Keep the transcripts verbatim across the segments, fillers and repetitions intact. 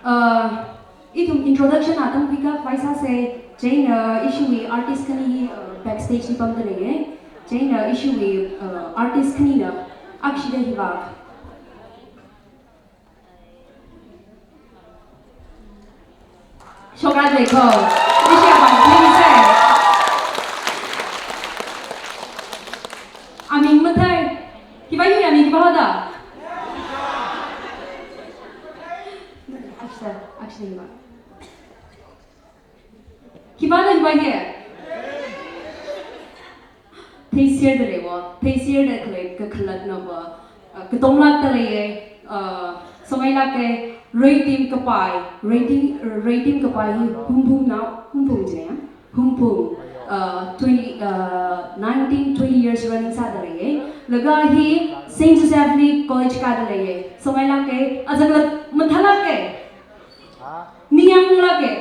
Uh, ithum introduction atam pika vaisāsei, chieina ishiwui artist khani, uh, backstage li pamda leiye. Chieina ishiwui, uh, artist khanina akshida hivak. Shokra deko. Ishi apam khani sai. Aming mathei. Khiva yu aming khiva hoda. Akshida, akshida hivak. Khiva da hivak ye. Theisirda leiwo, theisirda khalei kakhalatna va, uh, katonglākda leiye, uh, songailāke, Reitim kapai, Reitim, Reitim kapai hi Hungphungna, Hungphung jine ya? Hungphung, uh, twenty, uh, nineteen, twenty years running sāda leiye. Laga hi Saint Joseph li college kāda leiye. Songailāke, azakla mathālāke. Ningyānglāke.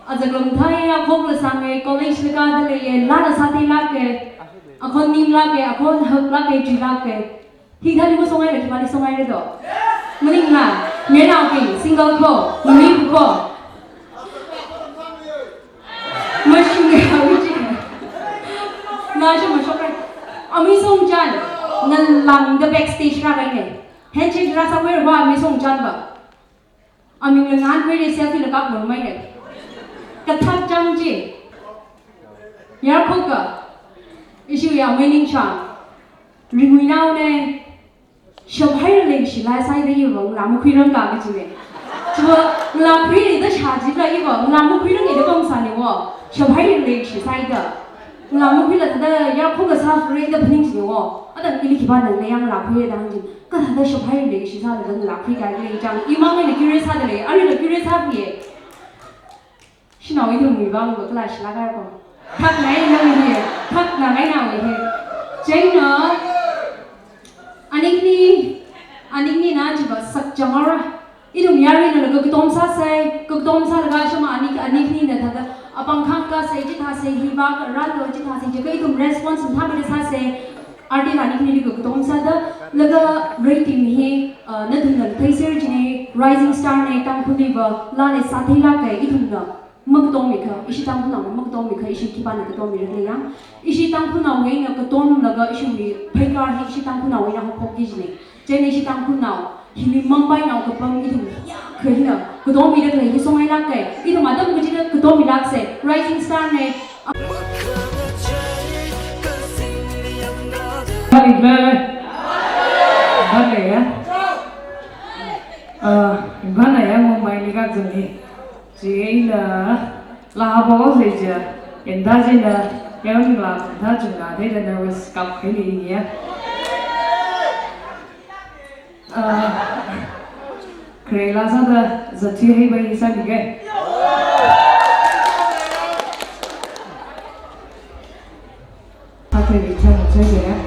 Azakla mathāya, akhokla sānge, college la kāda leiye, lāla sātheilāke. Akhon nimlāke, akhon haklāke, chuilāke. Hithāli masongaila khivāli songaira do? Maningla, ngenao ki, single ko, mami ko. Mashunge awiji. Nasho mashokra. Ami songchan, ngalāngda backstage rākaine. Handshake rāsāwui va ami songchan va. Amingla ngānkhuire, selfie la kapngarumaine. Kathak chang chi. Yarkhoka. Ishiwui amei Ningchang. Ringwuinaone. Shaphaira leishila saida iva ngalā makhuirangka kajine. Chiva ngalā khuirida shāchila iva ngalā makhuirange da pamsāne wo. Shaphaira leishi saida. Ngalā makhuila thāda yarkhoka sāfure da phaning jine wo. Atam ili khipāna ngalā yang ngalā khuire da hāngji. Kathāda shaphaira leishi sālaga ngalā khuikahai lei chang. Imang eina curious sāda lei. Arila curious sāpiye. Shanao ithumwui vang va kala shilāka ko. Thakna eina ngaiye. Thakna ngaina ngaiye. Chieina. Ani khani, ani khanina chiva sakchang ara. Ithum yaruina laga katom sāsei, katom sālaga shima ani, ani khanina thāda apāng khangkasei, chithāsei, hiva karālo, chithāsei, jiakha ithum response mathāmeida sāsei. Artist ani khanili katom sāda, laga Reitim hi, uh, nathumna theisir jine, rising star ne, Tangkhulli va, lāla sātheilāke, ithumna makatommi kha, ishi Tangkhulnaona makatommi kha, ishi khipāna katommirakhala ya. Ishi Tangkhulnaowui eina katomlaga ishiwui pheikar hi ishi Tangkhulnaowui eina haophokki jine. Chieina ishi Tangkhulnao, hili Mumbainao kapam ithum ya kha hina, katommirakhala hi songailāke, ithum atam kachida katommirakse, rising star ne. Bale, bale. Bale ya. Ah, bale ya, Mumbaili kazang ni. Chieina, laa bo se ja, enda jina, yang la, da jina, de da na wes kap khaini ya. Ah, kre la sāda, zathui heibai sānike. Athei return chaiya.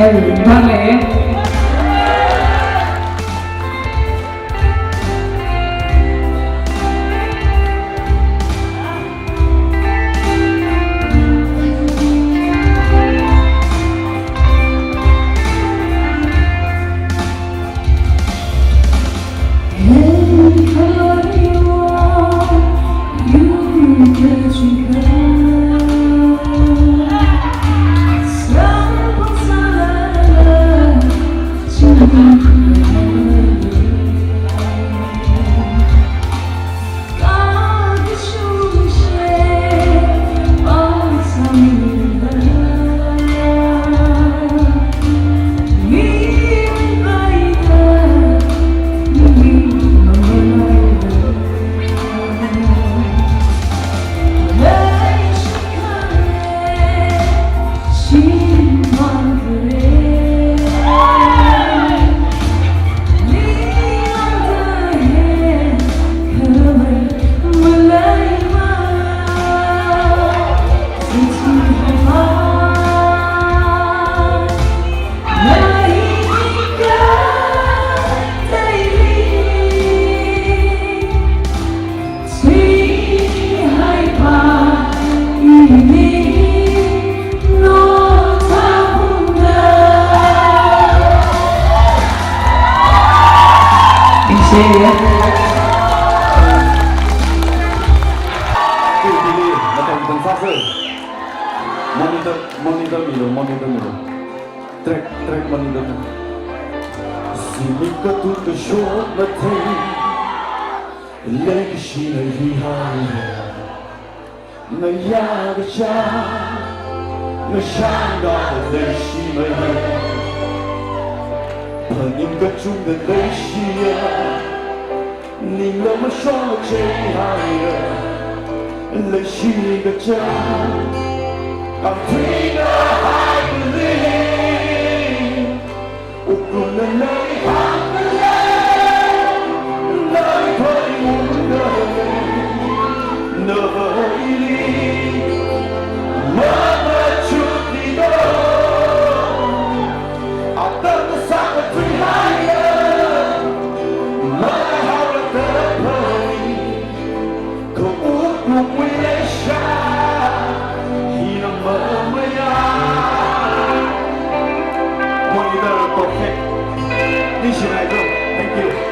Everybody. Monitor, monitor milu, monitor milu. Track, track monitor milu. Zimik katut kashok mathei. Leikashi na hi hai. Ngayā kachā, ngashāngda leishi maye. Phaning kachungda leishiya, ningla mashong chei haiya, leishi kachā, kamthuina haibuli. Monitor perfect. Ningshi ngai ko. Thank you.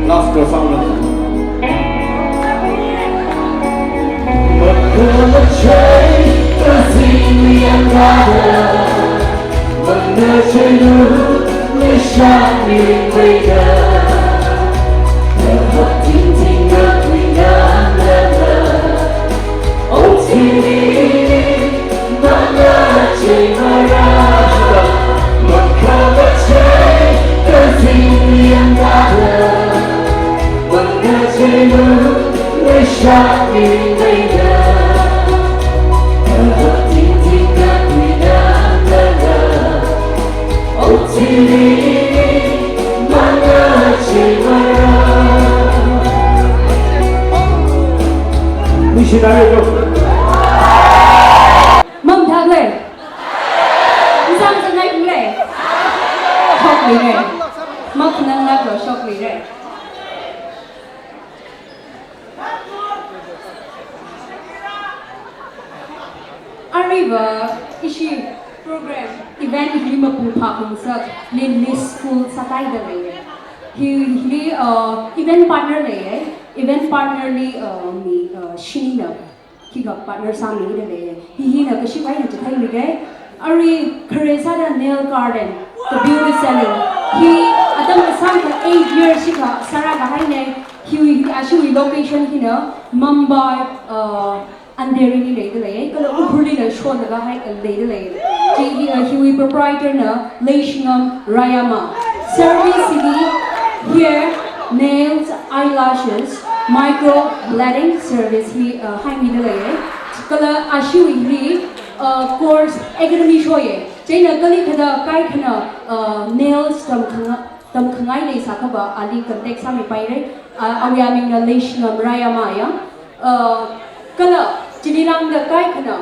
Last go sound. Missionary, Mangthak lei. Nsang sangai kum lei. Shok lei lei. Mak nang nak lo shok lei lei. Aruiva ishi program event hili mapung phākhangasak Lily School sākahaida lei. Hi, hili, uh, event partner lei. Event partner li, uh, mi, uh, shinina. Khikha partner sāmida lei. Hi hina kashi vai na chithei mi kai. Arui khare sāda nail garden, the beauty salon. Hi atam kasāngkha eight years shikha sāra kahaina. Hi, hi ashiwui location hina Mumbai, uh, Andheri li leida lei. Kala Ukhrul lila shonda kahai leida lei. Chi hi, uh, hiwui proprietor na Leishingam Rayama. Service hi hair, nails, eyelashes, micro blading service hi, uh, haimida lei. Kala ashiwui hi, uh, course academy shoya. Chieina kali kathāda kaikhana, uh, nails tamkhanga-, tamkhangai leisākhava ali contact sāmipaira. Uh, awui amingna Leishingam Rayama ya. Uh, kala chili lāngda kaikhana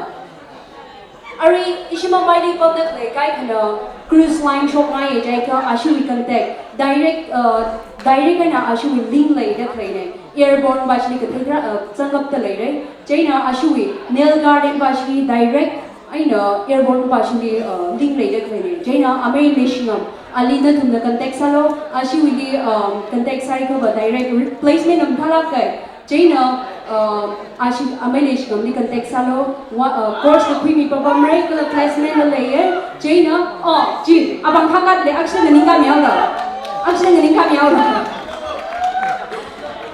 Arui ishi Mumbai li pamda khalei kaikhana cruise line shokngai jiakha ashiwui contact direct, uh, direct eina ashiwui link leida khaleina. Airborne va chili kathei tharā, uh, zangkapda leira. Chieina ashiwui nail garden va chili direct Chieina airport pāshili, uh, link leida khaleina. Chieina amei Leishingam, ali nathumna contact sālu, ashiwuili, um, contact sāhaiakhava direct re-, placement na mathālāka. Chieina, uh, ashi amei Leishingamli contact sālu, wa, uh, course kakhuimi papamra kala placement la leiya. Chieina, oh, chi, apāng khakat lei, action nganingkhami haolu. Action nganingkhami haolu.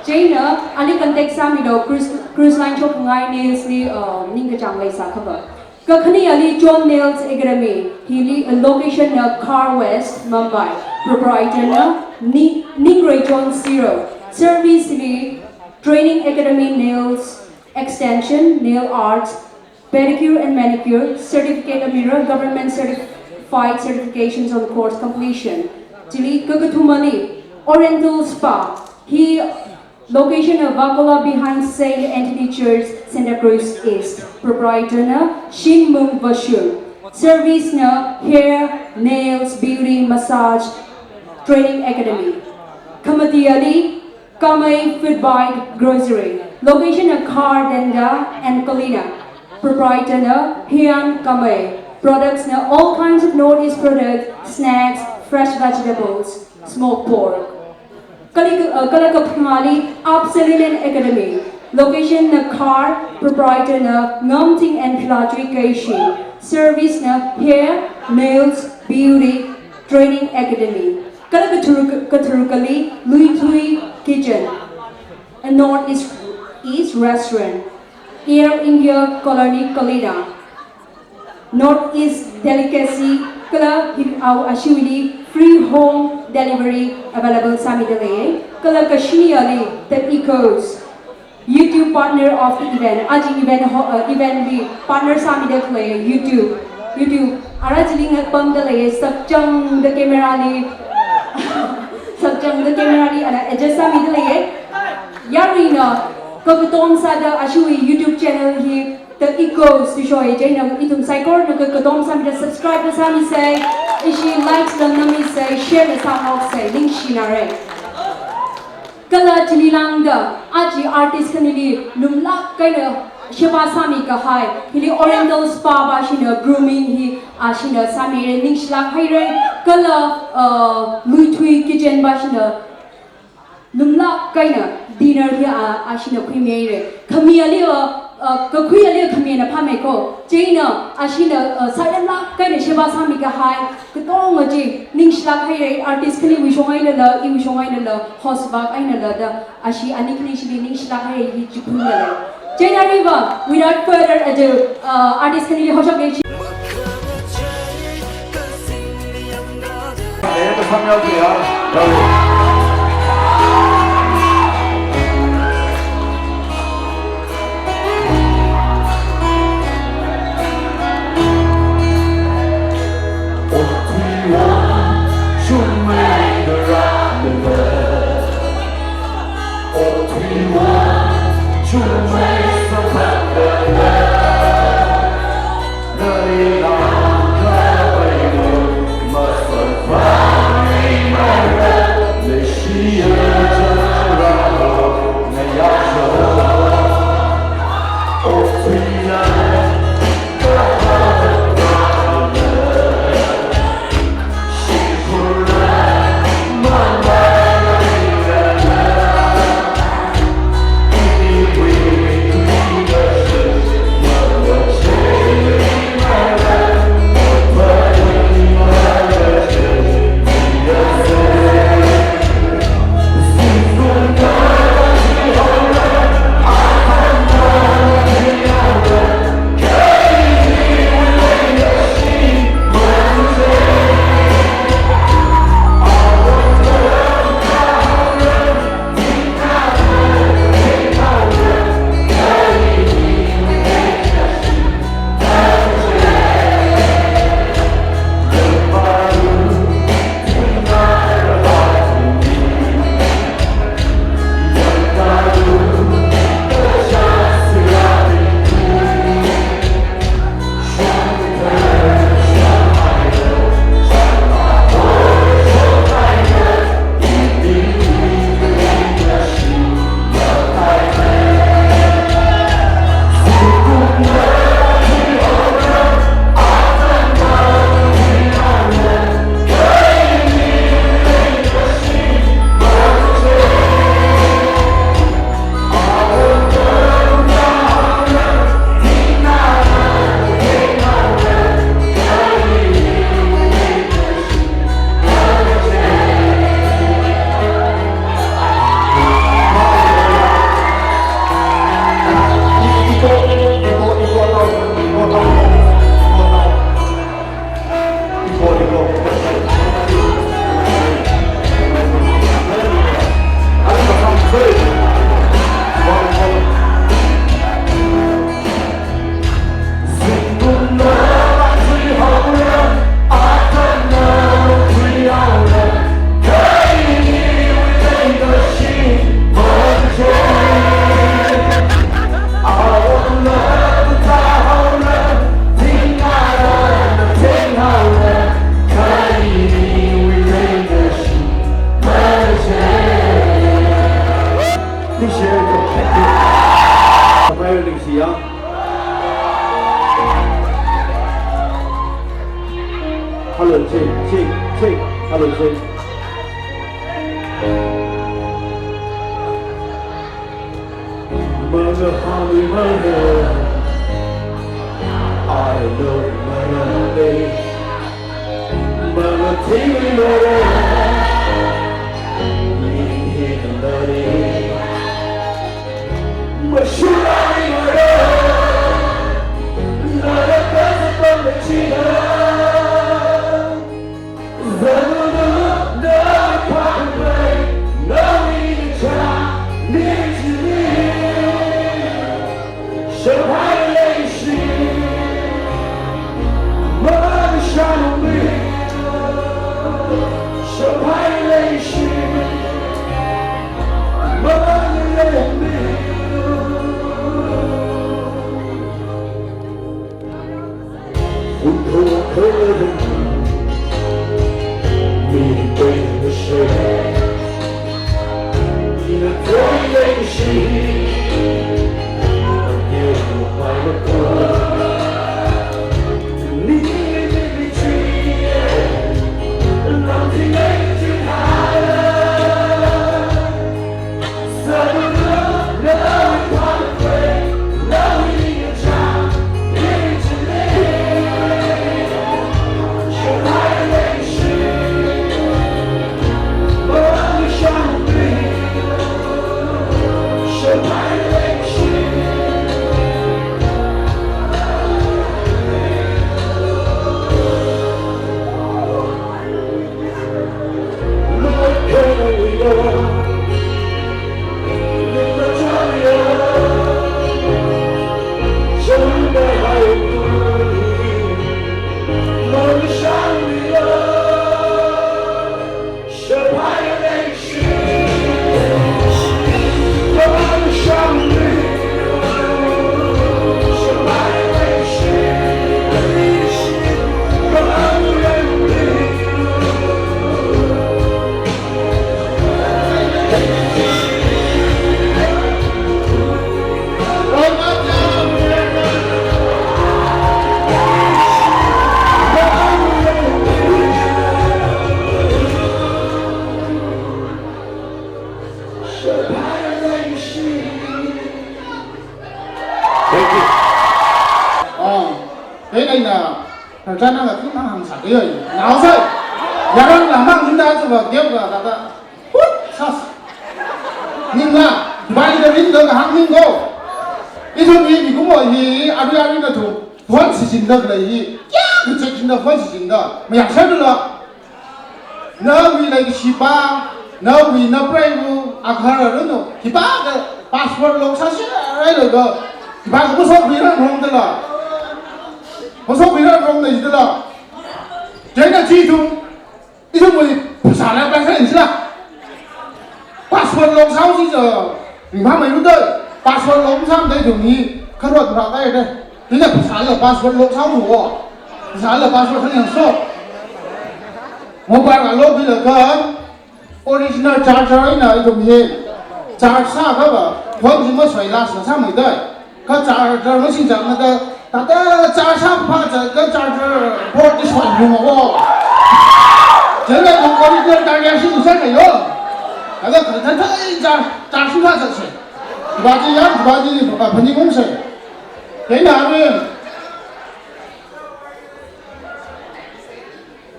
Chieina, ali contact sāmilu, cruise, cruise line shokngai Nels li, uh, ningkachāng leisākhava. Kakhaneali John Nels Academy, hili, uh, location na Khar West, Mumbai. Proprietor na Ni-, Ningreichon Siro. Service li training academy, nails extension, nail arts, pedicure and manicure, certificate of mirror, government certified certifications on course completion. Chili kakathumali Oriental Spa, hi location na Vakola behind Saint Anthony Church, Santa Cruz East. Proprietor na Shinmung Vashun. Service na hair, nails, beauty, massage, training academy. Khamatiali Kamei Food Bite Grocery. Location na Khar, Denda and Kalina. Proprietor na Hian Kamei. Products na all kinds of Northeast products, snacks, fresh vegetables, smoked pork. Kali, uh, kala kaphangāli Up Salilin Academy. Location na Khar, proprietor na Ngamting and Philachui Keishi. Service na hair, nails, beauty, training academy. Kala katharu-, katharukali Luithui Kitchen. And Northeast, East Restaurant. Air India Colony Kalina. Northeast Delicacy, kala hi-, au ashiwuili free home delivery available sāmida lei. Kala kashiniali The Echoes, YouTube partner of the event. Aja event ho-, uh, event li partner sāmida khalei YouTube. YouTube. Ara chili ngatpamda lei, sakchangda camera li. Sakchangda camera li, ara adjust sāmida lei. Yaruina, kakatom sāda ashiwui YouTube channel hi The Echoes, Tishoi, chieina ithum saikorana kakatom sāmida subscribe la sāmisei, ishi likes la namisei, share la sāhaosei, ningshinare. Kala chili lāngda, aja artist khanili lumlāk eina sheba sāmi kahai, hili Oriental Spa pāshina grooming hi, ashina sāmire, ningshilāk haire, kala, uh, Luithui Kitchen pāshina lumlāk eina dinner hi a, ashina khuimihaire. Khamiali a, a, kakhuiali khamina phāmei ko. Chieina ashina, a, sāyamlāk eina sheba sāmi kahai katonga chi ningshilāk haire, artist khaniwui shong einala, iwui shong einala, host bak einala da, ashi ani khani shili ningshilāk haire hi chiphunla lei. Chieina ariva, without further ado, uh, artist khanili hoshok leishi. Siya. Hello, check, check, check. Hello, check. Mother, hungry mother, I love mother, babe. Mother, take me, mother, leaving here, mother. Thank you. Oh, hey, hey, na. Khararchan akha hāngsā kajai. Naosai. Yarang lamang ninda zuwa geu ga da da. Hut, sas. Ningla, Dubai da rin da hāng ning go. Ithum hi mikumo hi, arui arui nathum. Phone sijinda lei hi. Kya, kachek jinda phone sijinda. Mayakshar dula. Nawui leikashi pa, nawui napreiva, akha raranu, khipākha password longsāsi railaga, khipākha masokhuirarong dala. Masokhuirarong dala. Chieina chi ithum, ithumwui phasāla paisa insila. Password longsāsi ja, ringphāmeida, password longsāda ithum hi, kharot rākahai da. Chieina phasāla password longsāo. Phasāla password khani yangso. Mobile alok bilaga original charger eina ithum hi charge sākha va phone chi masoila sāsāmeida. Kha charger masingchangda, thāda charge sāpha cha kha charger port chi soi lungko. Chieina ithum original charger singsa khayo. Thāda kha thāda charge, charge singsa sāsa. Baji yam, baji, ah, phaningungsa. Chieina arui,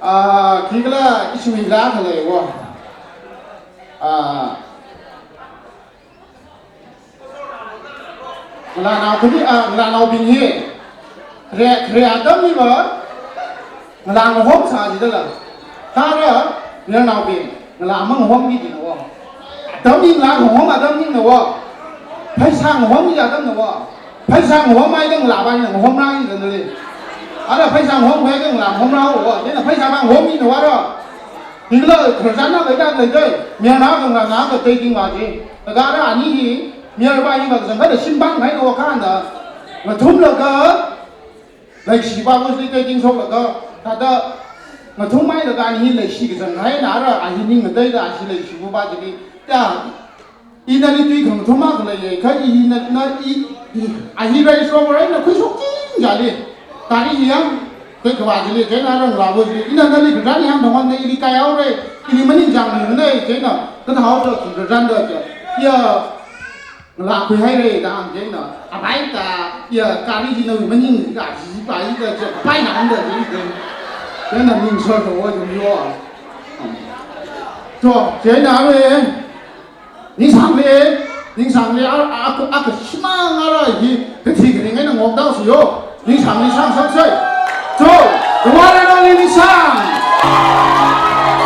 ah, khikhala ishimila khalei wo. Ah, ngalānao khani, ah, ngalānaobing hi. Re, re atam hiva, ngalā ngahomsā jidala. Thāda, mayarnaobing, ngalā mangahomki jina wo. Atam hi ngalā ngahom atam hina wo. Pheisā ngahomki atamna wo. Pheisā ngahomhaida ngalāva ina ngahomrāki jina le. Ara pheisā ngahomhaida ngalā ngahomrā wo. Chieina pheisā mangahomki na wo ra. Hila, khararchan akha leida leida. Mayarnao khanganao akha tei ting va ji. Laga ara ani hi, mayarva hiva kazang kha da shimpang haina wo khanda. Ngathumlaga, leikashi pa kusli tei ting shoklaga, thāda, ngathumhailaga ani hi leishi kazang haina ara, a hi ning ngateida, a hi leishiva pa jili, ya, ina ni tui khangathum akha leiya, kha i hina, na i, Ahi rai shokra ina khuishokching jali. Gari hi yang, koi kava jili, chieina rang labo jili. Ina nali kazan yang dongan na ili kayao rai, ili maning jang na nai, chieina, kan hao to, kazan da, ya, la khuihai rai da, chieina, abai ta, ya, gari hi na maning, ka, ji pa, ji ka, ji pa, na, da, ji, chieina, ning so, to, wa, yo. To, chieina, re. Ningsangli, ningsangli, a, a, a, a, kashimang ara hi, kathi kaning eina ngokdao siyo. Ningsangli sang sang sai. So, the one and only Ningsang.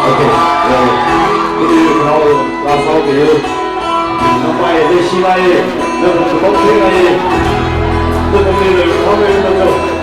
Okay, well, ini how last out to you. Sampai di sini, dan untuk kau tinggal, untuk kau tinggal, kau tinggal.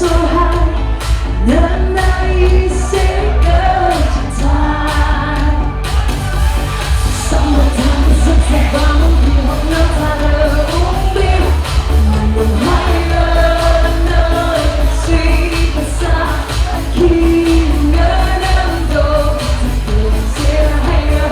So high, nana iseka chitai. Summertime, six o'clock, we walk no taller, umbi. Higher, no, sweet, the sun, king, no, no, no, higher.